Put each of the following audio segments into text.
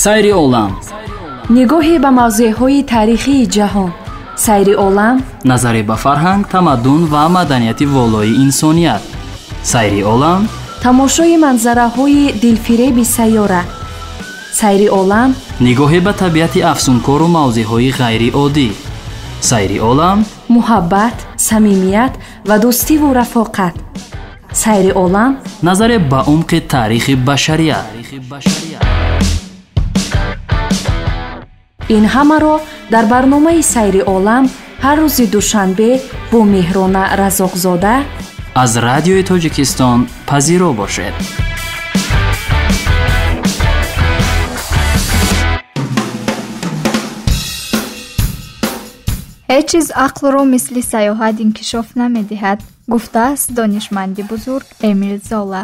Сайри олам. Нигоҳе ба мавзеъҳои таърихии ҷаҳон. Сайри олам. Назаре ба фарҳанг, тамаддун ва маданияти волои инсоният. Сайри олам. Тамошои манзараҳои дилфиреби сайёра. Сайри олам. Нигоҳе ба табиати афсункору мавзеъҳои ғайриоддӣ. Сайри олам. Муҳаббат, самимият ва дӯстиву рафоқат. Сайри олам. Назаре ба умқи таърихи башарият. Ин ҳамаро дар барномаи Сайри олам ҳар рӯзи душанбе бо Меҳрона Разоқзода аз Радиои Тоҷикистон пазиро бошед. Ҳеҷ чиз ақлро мисли саёҳат инкишоф намедиҳад, гуфтааст донишманди бузург Эмил Зола.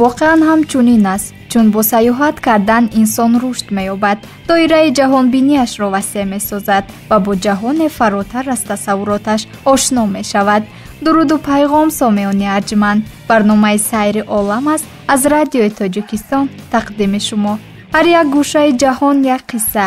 Воқеан ҳам чунин аст, чун бо саёҳат кардан инсон рушд меёбад, доираи ҷаҳонбинияшро васеъ месозад ва бо ҷаҳоне фаротар аз тасаввуроташ ошно мешавад. Дуруду пайғом, сомеони арҷманд, барномаи Сайри олам аст аз Радиои Тоҷикистон тақдими шумо. Ҳар як гӯшаи ҷаҳон як қисса,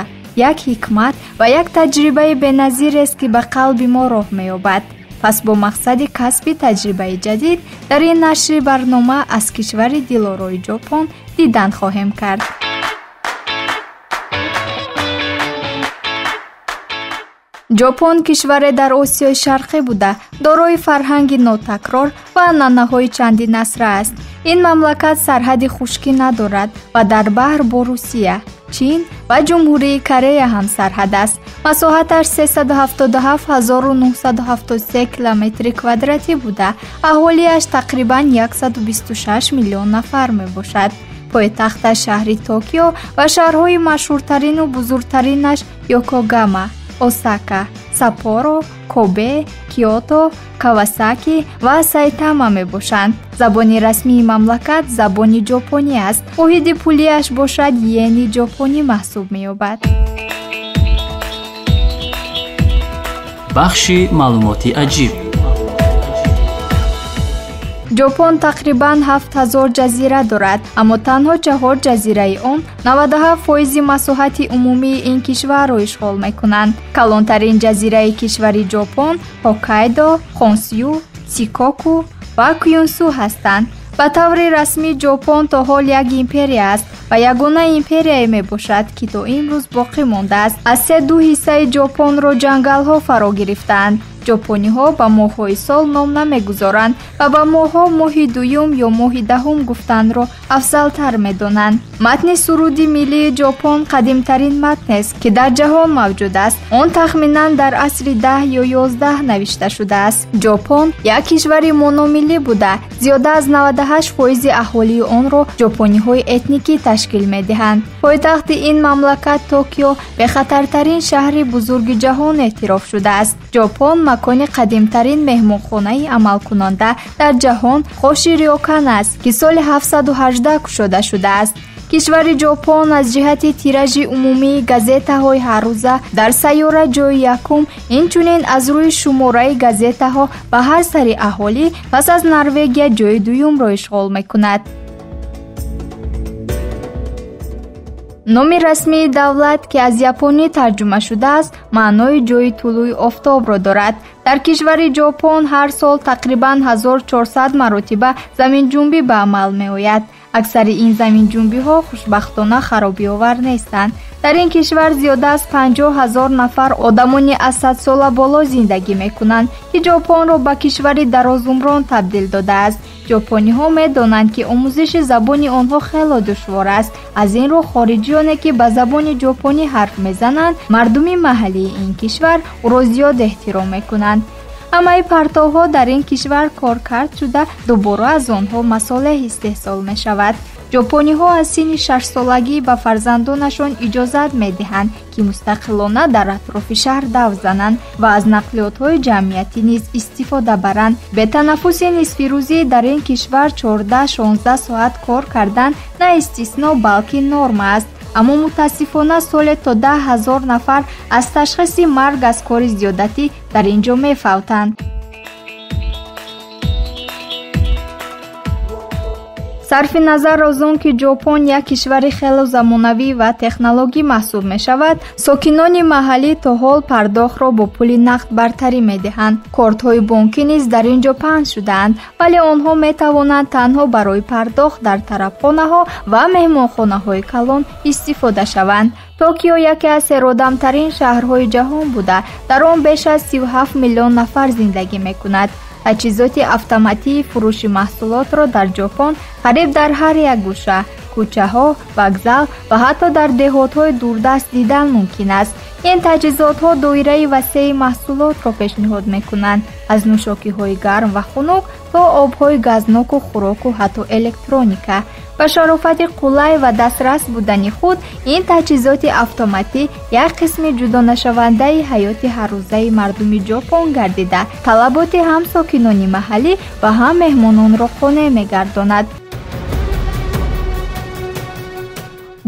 як ҳикмат ва як таҷрибаи беназирест, ки ба қалби мо роҳ меёбад. Пас бо мақсади касби таҷрибаи ҷадид дар ин нашри барнома аз кишвари дилорои Ҷопон дидан хоҳем кард. Ҷопон кишваре дар Осиёи Шарқӣ буда, дорои фарҳанги нотакрор ва анъанаҳои чандинасра аст. Ин мамлакат сарҳади хушкӣ надорад ва дар баҳр бо Русия, Чин ва Ҷумҳурии Корея ҳамсарҳад аст. Масоҳаташ 377 973 километри квадратӣ буда, аҳолиаш тақрибан 126 миллион нафар мебошад. Пойтахташ шаҳри Токио ва шаҳрҳои машҳуртарину бузургтаринаш Йокогама, Осака, Саппоро, Кобе, Киото, Кавасаки ва Сайтама мебошанд. Забони расмии мамлакат забони ҷопонӣ аст. Воҳиди пулиаш бошад йени ҷопонӣ маҳсуб меёбад. Бахши маълумоти аҷиб. Ҷопон тақрибан 7000 ҷазира дорад, аммо танҳо чаҳор ҷазираи он 97 фоизи масоҳати умумии ин кишварро ишғол мекунанд. Калонтарин ҷазираи кишвари Ҷопон Ҳокайдо, Хонсю, Сикоку ва Кюсю ҳастанд. Ба таври расмӣ Ҷопон то ҳол як империя аст ва ягона империяе мебошад, ки то имрӯз боқӣ мондааст. Аз се ду ҳиссаи Ҷопонро ҷангалҳо фаро гирифтаанд. Ҷопониҳо ба моҳҳои сол ном намегузоранд ва ба моҳҳо моҳи дуюм ё моҳи даҳум гуфтанро афзалтар медонанд. Матни суруди миллии Ҷопон қадимтарин матнест, ки дар ҷаҳон мавҷуд аст. Он тахминан дар асри 10 ё 11 навишта шудааст. Ҷопон як кишвари мономиллӣ буда, зиёда аз 98 фоизи аҳолии онро ҷопониҳои этникӣ ташкил медиҳанд. Пойтахти ин мамлакат Токио бехатартарин шаҳри бузурги ҷаҳон эътироф шудааст. Ҷопон макони қадимтарин меҳмонхонаи амалкунанда дар ҷаҳон Хоши Риокан аст, ки соли 718 кушода шудааст. Кишвари Ҷопон аз ҷиҳати тиражи умумии газетаҳои ҳаррӯза дар сайёра ҷои якум, инчунин аз рӯи шумораи газетаҳо ба ҳар сари аҳолӣ пас аз Норвегия ҷои дуюмро ишғол мекунад. Номи расмии давлат, ки аз японӣ тарҷума шудааст, маънои ҷои тулӯи офтобро дорад. Дар кишвари Ҷопон ҳар сол тақрибан 1400 маротиба заминҷунбӣ ба амал меояд. Аксари ин заминҷунбиҳо хушбахтона харобиовар нестанд. Дар ин кишвар зиёда аз 50 000 нафар одамони аз садсола боло зиндагӣ мекунанд, ки Ҷопонро ба кишвари дарозумрон табдил додааст. Ҷопониҳо медонанд, ки омӯзиши забони онҳо хело душвор аст. Аз ин рӯ хориҷиёне, ки ба забони ҷопонӣ ҳарф мезананд, мардуми маҳаллии ин кишвар ӯро зиёд эҳтиром мекунанд. Ҳамаи партовҳо дар ин кишвар коркард шуда, дубора аз онҳо масолеҳ истеҳсол мешавад. Ҷопониҳо аз синни шашсолагӣ ба фарзандонашон иҷозат медиҳанд, ки мустақилона дар атрофи шаҳр дав зананд ва аз нақлиётҳои ҷамъиятӣ низ истифода баранд. Бетанаффуси нисфирӯзӣ дар ин кишвар 14-16 соат кор кардан на истисно, балки норма аст. Аммо мутаассифона соле то 10 000 нафар аз ташхиси марг аз кори зиёдатӣ дар ин ҷо мефавтанд. Сарфи назар аз он ки Ҷопон як кишвари хело замонавӣ ва технологӣ маҳсуб мешавад, сокинони маҳаллӣ то ҳол пардохтро бо пули нақд бартарӣ медиҳанд. Кортҳои бонкӣ низ дар ин ҷо паҳн шудаанд, вале онҳо метавонанд танҳо барои пардохт дар тарабхонаҳо ва меҳмонхонаҳои калон истифода шаванд. Токио яке аз серодамтарин шаҳрҳои ҷаҳон буда, дар он беш аз 37 миллион нафар зиндагӣ мекунад. Таҷҳизоти автоматии фурӯши маҳсулотро дар Ҷопон қариб дар ҳар як гӯша, кӯчаҳо, вокзал ва ҳатто дар деҳотҳои дурдаст дидан мумкин аст. Ин таҷҳизотҳо доираи васеи маҳсулотро пешниҳод мекунанд, аз нӯшокиҳои гарм ва хунук то обҳои газноку хӯроку ҳатто электроника. Ба шарофати қулай ва дастрас будани худ, ин таҷҳизоти автоматӣ як қисми ҷудонашавандаи ҳаёти ҳаррӯзаи мардуми Ҷопон гардида, талаботи ҳам сокинони маҳаллӣ ва ҳам меҳмононро қонеъ мегардонад.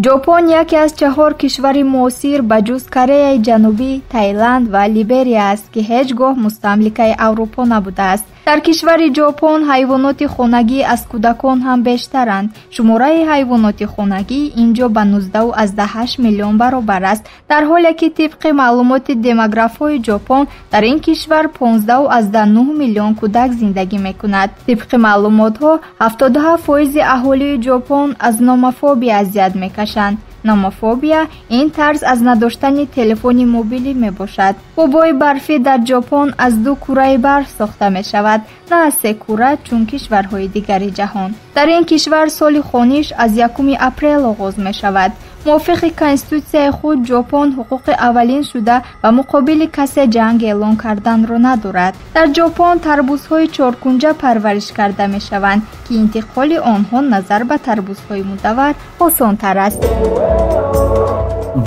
Ҷопон яке аз 4 кишвари муосир ба ҷуз Кореяи Ҷанубӣ, Таиланд ва Либерия аст, ки ҳеҷ гоҳ мустамликаи Аврупо набудааст. Дар кишвари Ҷопон ҳайвоноти хонагӣ аз кӯдакон ҳам бештаранд. Шумораи ҳайвоноти хонагӣ ин ҷо ба 19,8 миллион баробар аст, дар ҳоле ки тибқи маълумоти демографҳои Ҷопон дар ин кишвар 15,9 миллион кӯдак зиндагӣ мекунад. Тибқи маълумотҳо, 77% аҳолии Ҷопон аз номофобия азият мекашанд. Номофобия ин тарз аз надоштани телефони мобилӣ мебошад. Бобои барфӣ дар Ҷопон аз 2 кураи барф сохта мешавад, на аз 3 кура чун кишварҳои дигари ҷаҳон. Дар ин кишвар соли хониш аз 1 апрел оғоз мешавад. Мувофиқи конститутсияи худ Ҷопон ҳуқуқи аввалин шуда ва муқобили касе ҷанг эълон карданро надорад. Дар Ҷопон тарбузҳои чоркунҷа парвариш карда мешаванд, ки интиқоли онҳо назар ба тарбузҳои мудаввар осонтар аст.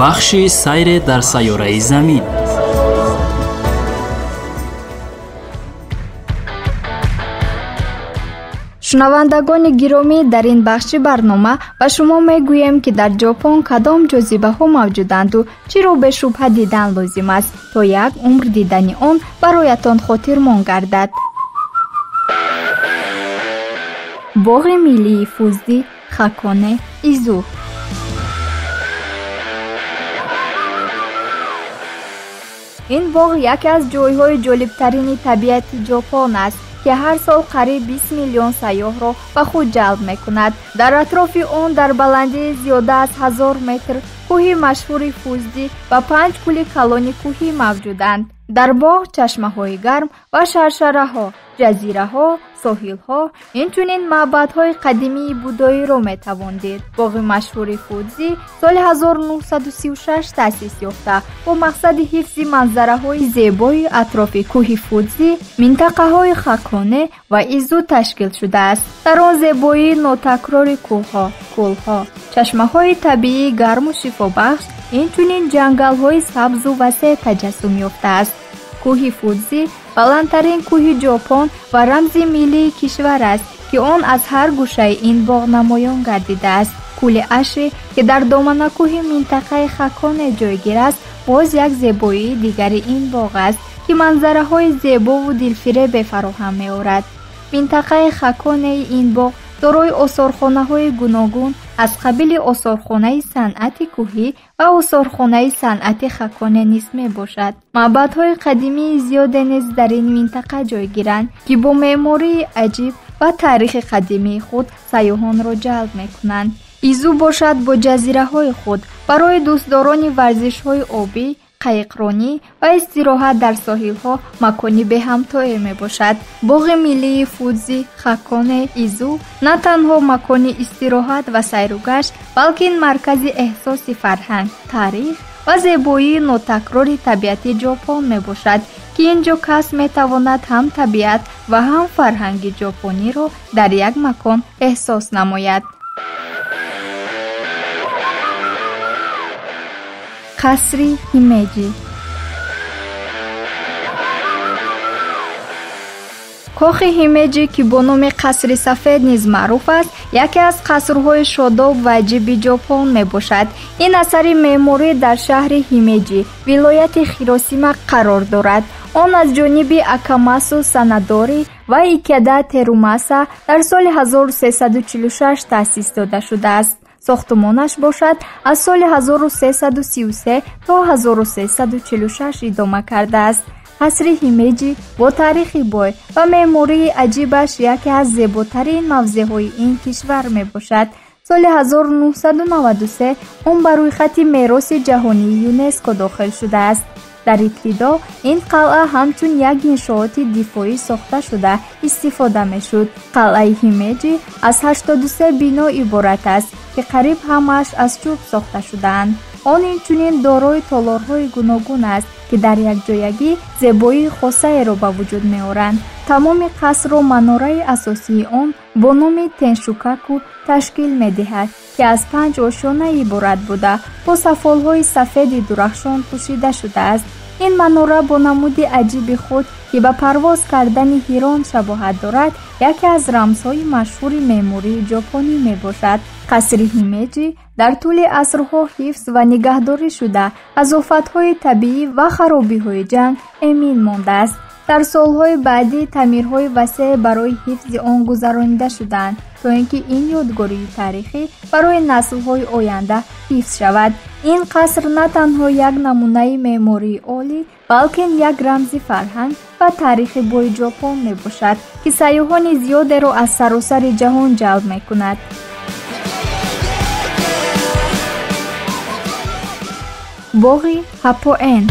Бахши сайре дар сайёраи замин. Шунавандагони гиромӣ, дар ин бахши барнома ба шумо мегӯем, ки дар Ҷопон кадом ҷозибаҳо мавҷуданду чиро бешубҳа дидан лозим аст, то як умр дидани он бароятон хотирмон гардад. Боғи миллии Фудзи, Хаконе, Изу. Ин боғ яке аз ҷойҳои ҷолибтарини табиати Ҷопон аст, ки ҳар сол қариб 20 миллион сайёҳро ба худ ҷалб мекунад. Дар атрофи он дар баландии зиёда аз 1000 метр кӯҳи машҳури Фудзи ва 5 кӯли калони кӯҳӣ мавҷуданд. Дар боғ чашмаҳои гарм ва шаршараҳо, ҷазираҳо, соҳилҳо, инчунин маъбадҳои қадимии будоиро метавон дид. Боғи машҳури Фудзи соли 1936 таъсис ёфта, бо мақсади ҳифзи манзараҳои зебои атрофи кӯҳи Фудзи, минтақаҳои Хаконе ва Изу ташкил шудааст. Дар он зебоии нотакрори кӯҳҳо, кӯлҳо, чашмаҳои табиии гарму шифобахш, инчунин ҷангалҳои сабзу васеъ таҷассум ёфтааст. Кӯҳи Фудзи баландтарин кӯҳи Ҷопон ва рамзи миллии кишвар аст, ки он аз ҳар гӯшаи ин боғ намоён гардидааст. Кӯли Аши, ки дар доманакӯҳи минтақаи Хаконе ҷойгир аст, боз як зебоии дигари ин боғ аст, ки манзараҳои зебову дилфиребе фароҳам меорад. Минтақаи Хаконеи ин боғ дорои осорхонаҳои гуногун аз қабили осорхонаи санъати кӯҳӣ ва осорхонаи санъати Хаконе низ мебошад. Маъбадҳои қадимии зиёде низ дар ин минтақа ҷойгиранд, ки бо меъмории аҷиб ва таърихи қадимии худ сайёҳонро ҷалб мекунанд. Изу бошад бо ҷазираҳои худ барои дӯстдорони варзишҳои обӣ, қайиқронӣ ва истироҳат дар соҳилҳо макони беҳамтое мебошад. Боғи миллии Фудзи, Хаконе, Изу на танҳо макони истироҳат ва сайругашт, балки ин маркази эҳсоси фарҳанг, таърих ва зебоии нотакрори табиати Ҷопон мебошад, ки ин ҷо кас метавонад ҳам табиат ва ҳам фарҳанги ҷопониро дар як макон эҳсос намояд. Қасри Ҳимеҷи. Кохи Ҳимеҷи, ки бо номи Қасри Сафед низ маъруф аст, яке аз қасрҳои шодоб ва аҷиби Ҷопон мебошад. Ин асари меъморӣ дар шаҳри Ҳимеҷи, вилояти Хиросима қарор дорад. Он аз ҷониби Акамасу Санадори ва Икеда Терумаса дар соли 1346 таъсис дода шудааст. Сохтумонаш бошад аз соли 1333 то 1346 идома кардааст. Қасри Ҳимеҷи бо таърихи бой ва меъмории аҷибаш яке аз зеботарин мавзеъҳои ин кишвар мебошад. Соли 1993 он ба рӯйхати мероси ҷаҳонии ЮНЕСКО дохил шудааст. Дар ибтидо ин қалъа ҳамчун як иншооти дифоӣ сохта шуда истифода мешуд. Қалъаи Ҳимеҷи аз 83 бино иборат аст, ки қариб ҳамааш аз чӯб сохта шудаанд. Он инчунин дорои толорҳои гуногун аст, ки дар якҷоягӣ зебоии хосаеро ба вуҷуд меоранд. Тамоми қасрро манораи асосии он бо номи Теншукаку ташкил медиҳад, ки аз 5 ошёна иборат буда, бо сафолҳои сафеди дурахшон пӯшида шудааст. Ин манора бо намуди аҷиби худ, ки ба парвоз кардани ҳирон шабоҳат дорад, яке аз рамзҳои машҳури меъмории ҷопонӣ мебошад. Қасри Ҳимеҷи дар тӯли асрҳо ҳифз ва нигаҳдорӣ шуда, аз офатҳои табиӣ ва харобиҳои ҷанг эмин мондааст. Дар солҳои баъдӣ таъмирҳои васеъ барои ҳифзи он гузаронида шуданд, то ин ки ин ёдгории таърихӣ барои наслҳои оянда ҳифз шавад. Ин қаср на танҳо як намунаи меъмории олӣ, балки як рамзи фарҳанг ва таърихи бои Ҷопон мебошад, ки сайёҳони зиёдеро аз саросари ҷаҳон ҷалб мекунад. Боғи Ҳапоэн.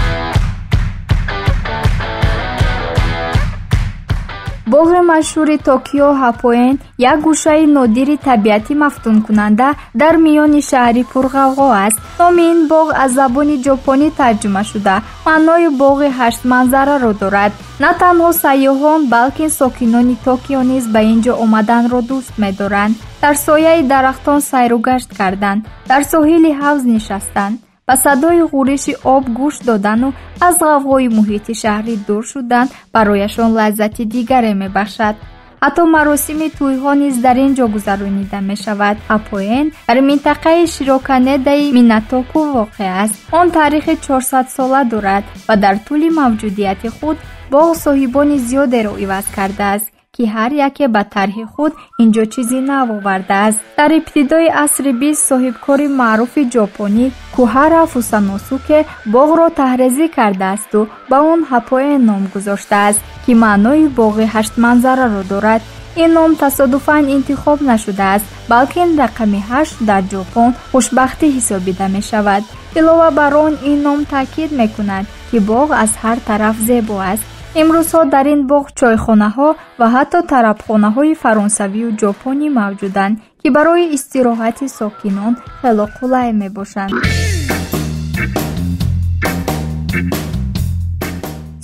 Боғи машҳури Токио Ҳапоэн як гӯшаи нодири табиати мафтункунанда дар миёни шаҳри пурғавғо аст. Номи ин боғ аз забони ҷопонӣ тарҷума шуда, маънои боғи ҳаштманзараро дорад. На танҳо сайёҳон, балки сокинони Токио низ ба ин ҷо омаданро дӯст медоранд. Дар сояи дарахтон сайру гашт карданд, дар соҳили ҳавз нишастанд, ба садои ғӯриши об гӯш додану аз ғавғои муҳити шаҳрӣ дур шудан барояшон лаззати дигаре мебахшад. Ҳатто маросими тӯйҳо низ дар ин ҷо гузаронида мешавад. Ҳапоэн дар минтақаи Широканедаи Минатоку воқеъ аст. Он таърихи 400-сола дорад ва дар тӯли мавҷудияти худ боғ соҳибони зиёдеро иваз кардааст, ки ҳар яке ба тарҳи худ инҷо чизи нав овардааст. Дар ибтидои асри 20 соҳибкори маъруфи ҷопонӣ Куҳара Фусаносуке боғро таҳрезӣ кардаасту ба он Ҳапоэн ном гузоштааст, ки маънои боғи ҳаштманзараро дорад. Ин ном тасодуфан интихоб нашудааст, балки ин рақами 8 дар Ҷопон хушбахтӣ ҳисобида мешавад. Илова бар он, ин ном таъкид мекунад, ки боғ аз ҳар тараф зебо аст. Имрӯзҳо дар ин боғ чойхонаҳо ва ҳатто тарабхонаҳои фаронсавию ҷопонӣ мавҷуданд, ки барои истироҳати сокинон хело қулай мебошанд.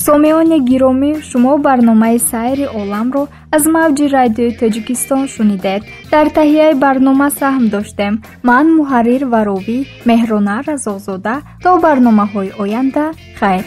Сомеони гиромӣ, шумо барномаи Сайри оламро аз мавҷи радиои Тоҷикистон шунидед. Дар таҳияи барнома саҳм доштем ман, муҳаррир ва ровӣ Меҳрона Разоқзода. То барномаҳои оянда, хайр.